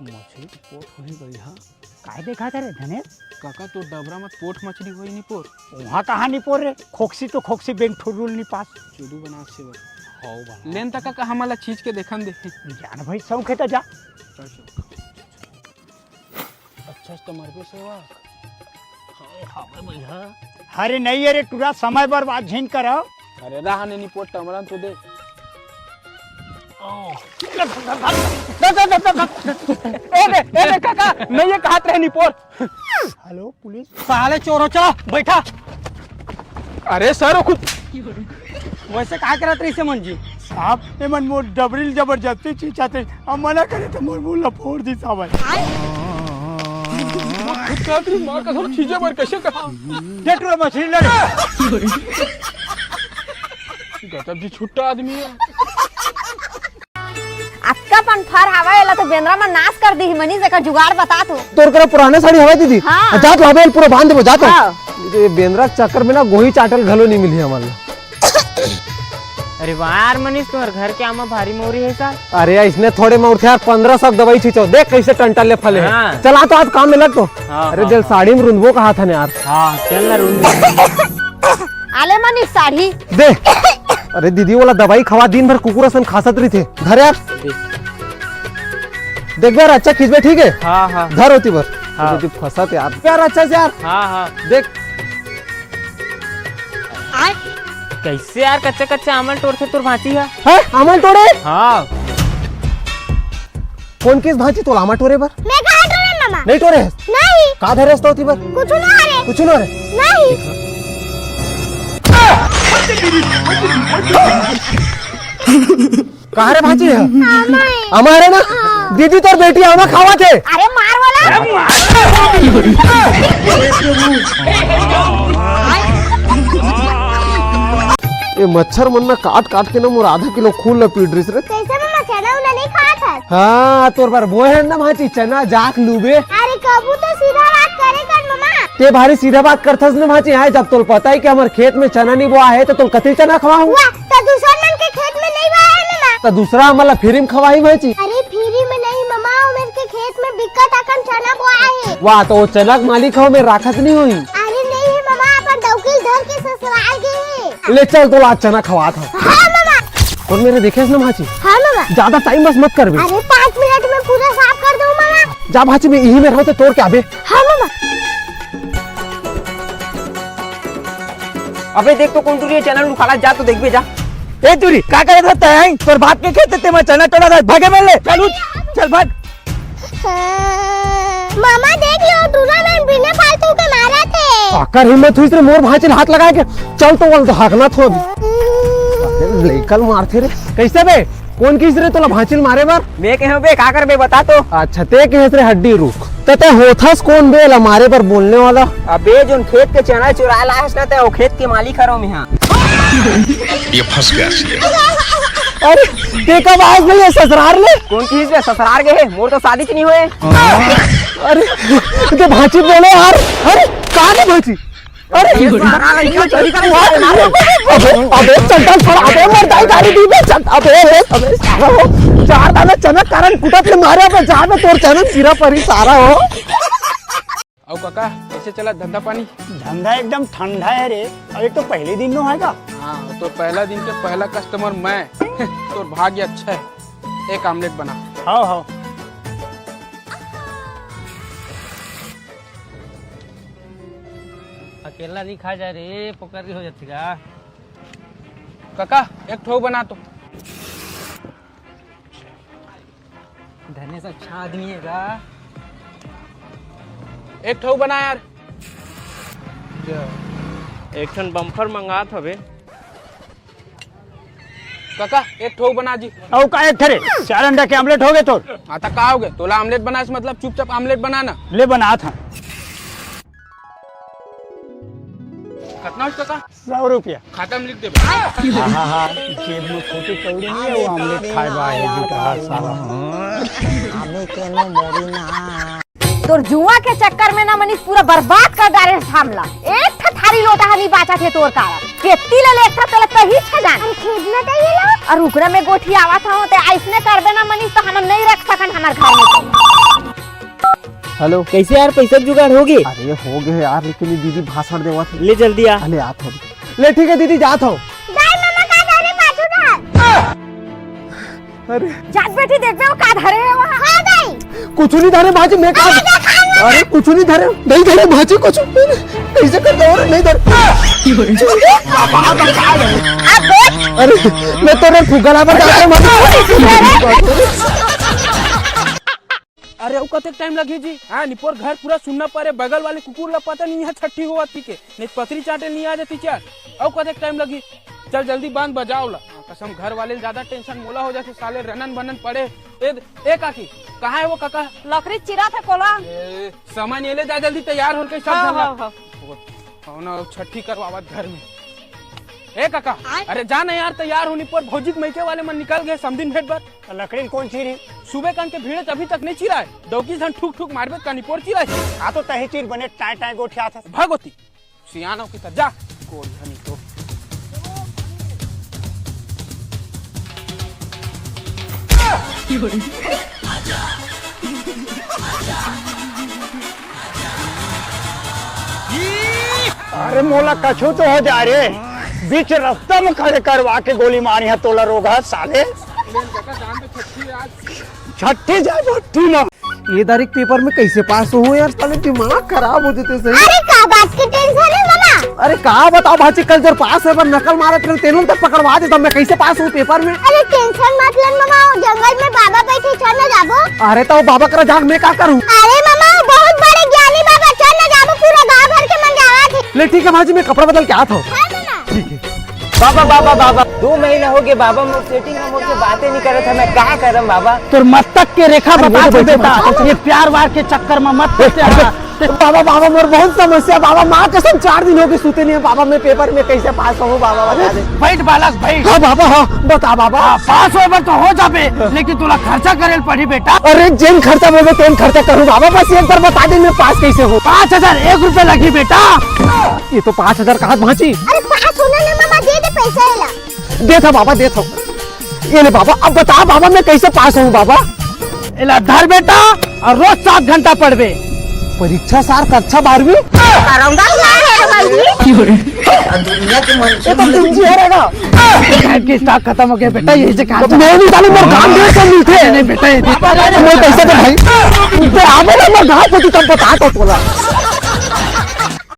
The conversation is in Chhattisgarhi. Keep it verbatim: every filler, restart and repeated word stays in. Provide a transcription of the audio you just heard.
मछली तो पोठ होही बढ़िया। काय देखा करे धनेश? काका, तो डबरा मत पोठ मछली होही निपोर। वहाँ कहाँ निपोर रे? खोकसी तो खोकसी, बेंग ठुर्रुल निपास। चुदू बना से बस। हौ बना। लेन तक का हमला चीज के देखन दे। जान भाई, शौक है तो जा। चल, चल। अच्छा, तो मरबे सेवा। अरे नहीं, अरे टुरा समय बर्बाद झिन करो। अरे रहा ने निपोर टमरन तो दे। ए बे, ए बे काका, नहीं ये कहत रहे निपोर। Hello police. साले चोरो, चला बैठा। अरे सर, वो खुद वैसे का करत रही से मन जी? साहब, एमन मोर डबरी ल जबरदस्ती छींचत रहिस, अब मना करे त मोर मुंह ल फोड़ दिस साहब। खुद कहत रही, माँ कसम, छींचे बर कैसे कहा? दे टुरा मछली ले। गजब जी छुट्टा आदमी है। अतका पन फर हवा, एला तो बेंदरा मन नाश कर दिही मनीष, एकर जुगाड़ बता तू। तोर करा पुराने साड़ी हवय दीदी? हाँ। जा तो हवे, पूरा बांध देबो, जा तो। हाँ। ये बेंदरा के चक्कर में ना गोही चाटल घलो नहीं मिली हमन ला। अरे वाह यार मनीष, तुम्हारे घर के आमा भारी मौरी है सा। अरे यार, इसने थोड़े मौर थे यार, पन्द्रह सौ दवाई छींचो, देख कैसे टंटा ले फले है। हाँ। चला तो आज काम में लग तो। हाँ, अरे हाँ, जल हाँ। साड़ी में रुंदबो कहा था ने यार। हाँ, चल ना रुंद। आले मनीष साड़ी। दे। अरे दीदी, वाला दवाई खवा, दिन भर कुकुर असन खासत रहिथे। धर यार। दे। देख यार, अच्छा खींचबे, ठीक है? हाँ, हाँ। धर होती भर। हाँ। दीदी फंसत यार। यार, अच्छा से यार। हाँ, हाँ। देख। कैसे यार, कच्चा कच्चा आमल टोरथे तोर भांची हा? हैं? आमल टोरे? हाँ। कोन किस भांची तोला आमल टोरे बर? मैं कहाँ टोरे मामा? नहीं टोरे है? नहीं। का धरे हस तो होती बर? कुछ ना रे। कुछ ना रे? नहीं। कहाँ रे भांची है? आमा है। आमा है ना? हाँ। दीदी तोर बेटी आमा खावत है। अरे मार वाला। ये मच्छर मन ना काट काट के ना मोर आधा किलो खून ला पीट रिस रे। कैसे मामा, चना उना नहीं खात हस? हाँ, तोर बर बोए हन ना भांची, चना जाक लूबे। अरे कबू तो सीधा बात करे कर मामा। ते भारी सीधा बात करथस ना भांची, हाँ, जब तोल पता है कि हमर खेत में चना नहीं बोआ है, तो तोल कतिल चना खवाहूँ? वाह, तो दूसर मन के खेत में नहीं बोआ है ना माँ? तो दूसरा हमला फ्री में खवाही भांची। अरे फ्री में नहीं मामा, ओमेर के खेत में बिकट अकन चना बोआ है। वाह, तो वो चना के मालिक हो, मैं राखत नहीं हुई। अरे नहीं है मामा, अपन दौकिल धर के ससुराल गए हैं। ले चल, तोला आज चना खवात हूँ। हाँ मामा। कौन मेरे देखे ना भांची? हाँ मामा। ज्यादा टाइम बस मत कर बे। अरे पाँच मिनट में पूरा साफ कर दूँ मामा। जा भांची, मैं यही में रहूँ तो तोड़ के आबे। हाँ मामा। अबे देख तो कौन टुरी चना उखाड़ा, जा तो देखबे जा। ए टुरी, का करत हस तैं? तोर बाप के खेत ते मैं चना टोरा था, भागे मेले। चल उठ, चल भाग। मामा देख लो, टूरा मन बिना फालतू के मारत हे। काकर हिम्मत हुई रे मोर भांची ल हाथ लगाए के? चल तो बोल तो हकना थो अभी। अरे लइका ल मारथे रे। कैसे बे? कौन किस रे तोला भांची ल मारे बर? मैं कहे बे, का करबे बता तो। अच्छा, ते कहे रे हड्डी रुख। त ते होथस कौन बे ला मारे बर बोलने वाला? अबे जोन खेत के चना चुरा लायस ना, ते ओ खेत के मालिक हरो मैं हा। ये फंस गया सी। अरे, ते कब आयस भैया ससुरार ले? कौन किस बे ससुरार गए हे? मोर तो शादी च नहीं होए। अरे, ते भांची बोले यार। अरे, कहाँ ले भांची? अरे, ये सारा लड़का चोरी करे। अबे, अबे, चंदन छोड़ा, अबे, मर जाए गाड़ी दी बे, चल, अबे, अबे, अबे, सारा हो। चार दाना चना कारण कुटत ले मारे, अबे, जा बे, तोर चना कीरा परी सारा हो। अउ काका, कैसे चला धंधा पानी? धंधा एकदम ठंडा है रे। अरे तो पहले दिन नो है का? हाँ, तो पहला दिन के पहला कस्टमर मैं। तोर भाग्य अच्छा है। एक आमलेट बना। हाव, हाव। अकेला नहीं खा जाए रे, पोकर हो जाती का। काका, एक ठो बना तो। धनेश अच्छा आदमी है का? एक ठो बना यार। एक ठन बम्फर मंगात हवे। काका, एक ठो बना जी। अउ का एक ठरे? चार अंडा के आमलेट हो गए तोर? हाँ, त का हो गए? तोला आमलेट बनाए से मतलब चुपचाप आमलेट बना ना। ले बनात हन। कितना हो काका? सौ रुपया। खाता में लिख दे। हाँ, हाँ, हाँ, जेब में खोटी कौड़ी नहीं है, वो आमलेट खाए बा है, बेटा, साला। अबे कोनो बोली ना। तोर जुआ के चक्कर में ना मनीष पूरा बर्बाद कर डारे हे हमला। एक ठा थारी लोटा ह नहीं बाचत हे तोर कारण। केत्ती ले ले एक ठा तोला तही छजान। अरे खेत में तो ये लो। और रुकना में गोठी आवत हो ते ऐसने करबे ना मनीष तो हमन नहीं रख सकन हमर घर में तो। हेलो। कैसे यार, पैसा के जुगाड़ हो गे? अरे हो गे यार, लेकिन ये दीदी भाषण देवत हे। ले जल्दी आ। अरे आत हो। ले ठीक है दीदी, जात हो। दाई मम्मा का धरे पाछू डाल। अरे जात बेटी, देखबे वो का धरे हे वहाँ। हाँ दाई। कुछ नहीं धरे भाजी, मैं का अरे देखा ना। अरे कुछ नहीं धरे, नहीं धरे भाजी कुछ। कैसे कर दो रे, नहीं धरे। अब देख। अरे मैं तो रे फुगला पर जाके मत। अरे, अउ कतेक टाइम लगही जी? हाँ, निपोर घर पूरा सुन्ना परे, बगल वाले कुकुर ला पता नहीं यहाँ छट्ठी होवत ही के, नहीं पतरी चाटे नहीं आ जाती चार। अउ कतेक टाइम लगही? चल जल्दी बांध बजाव ला। हाँ, कसम घर वाले ले ज्यादा टेंशन मोला हो जाथे, साले रनन बनन पड़े। ए, ए काकी, कहाँ है वो काका? लकड़ी चिरा था कोला। ए, सामान ये ले जा जल्दी तैयार होके सब हाँ, झन ला। हाँ, हाँ। कौन छट्ठी करवावत घर में। ए काका, आय? अरे जा ना यार, तैयार होनी पर भौजी के मइके वाले मन निकल गए समदिन भेंट बर। त लकड़ी ल कोन चीरी? सुबह कान के भीड़ अभी तक नहीं चिराए। डौकी सन ठुक ठुक मारबे त का निपोर चिराए। आ तो तही चीर बने टाय टाय गोठियाथस। भगवती, सियानो की त जा, कोढ़िया नहीं तो। अरे मोला कछु तो हो जा रे, बीच रस्ता में खड़े करवा के गोली मारी है तोला रोग है साले। छट्ठी जाए भट्टी में। ये तारीख पेपर में कैसे पास हो यार, साले दिमाग खराब हो जाते सही। अरे का बात की टेंशन है मामा? अरे का बताओ भाजी, कल जब पास होय बर नकल मारत रहे तेनों तक पकड़वा देता, मैं कैसे पास हूँ पेपर में? अरे टेंशन मत ले मामा, वो जंगल में बाबा बैठे, चल ना जाबो। अरे तो बाबा करा जाग मैं का करूँ? अरे मामा, वो बहुत बड़े ज्ञानी बाबा, चल ना जाबो, पूरा गांव भर के मन जावा थे। ले ठीक है भाजी, मैं कपड़ा बदल के आता हूँ। हाँ मामा। ठीक है। बाबा, बाबा, बाबा, दो महीना हो गए बाबा, मोर सेटिंग हम मोर से बातें नहीं करत है, मैं का करम बाबा? तोर मस्तक के रेखा अरे, बता वो तो दे बेटा, बैठो, ये प्यार वार के चक्कर में मत ए, फंसे अरे, रहा। बाबा, बाबा, मोर बहुत समस्या बाबा, माँ कसम चार दिन हो गए सूते नहीं है बाबा, मैं पेपर में कैसे पास हूँ बाबा, बता दे। बैठ बालक, बैठ। हाँ बाबा, हाँ, बता बाबा। हाँ, पास होय बर तो हो जाबे, लेकिन तोला खर्चा करे ल पड़ी बेटा। अरे जेन खर्चा बोलबे तेन खर्चा करूँ बाबा, बस एक बार बता दे मैं पास कैसे हूँ। पाँच हजार एक रुपया लगी बेटा। ये तो पाँच हजार कहा भाजी। अरे पास होना ना मामा, दे दे पैसा एला। दे था बाबा, दे था। ये ले बाबा, अब बता बाबा, मैं कैसे पास हूँ बाबा? एला धर बेटा, और रोज सात घंटा पढ़बे। परीक्षा सार कक्षा बारहवीं? करौंदा क्या है रे भाई? दुनिया के मन ये तो तुम जी रहेगा। बैंक की स्टॉक खत्म हो गया बेटा, यही से कहा तो मैं नहीं जाने, मेरे काम देर से मिलते हैं। नहीं बेटा, ये नहीं। मैं पैसा तो भाई, मैं आवे ना, मैं गाँव को तब बता तो बोला।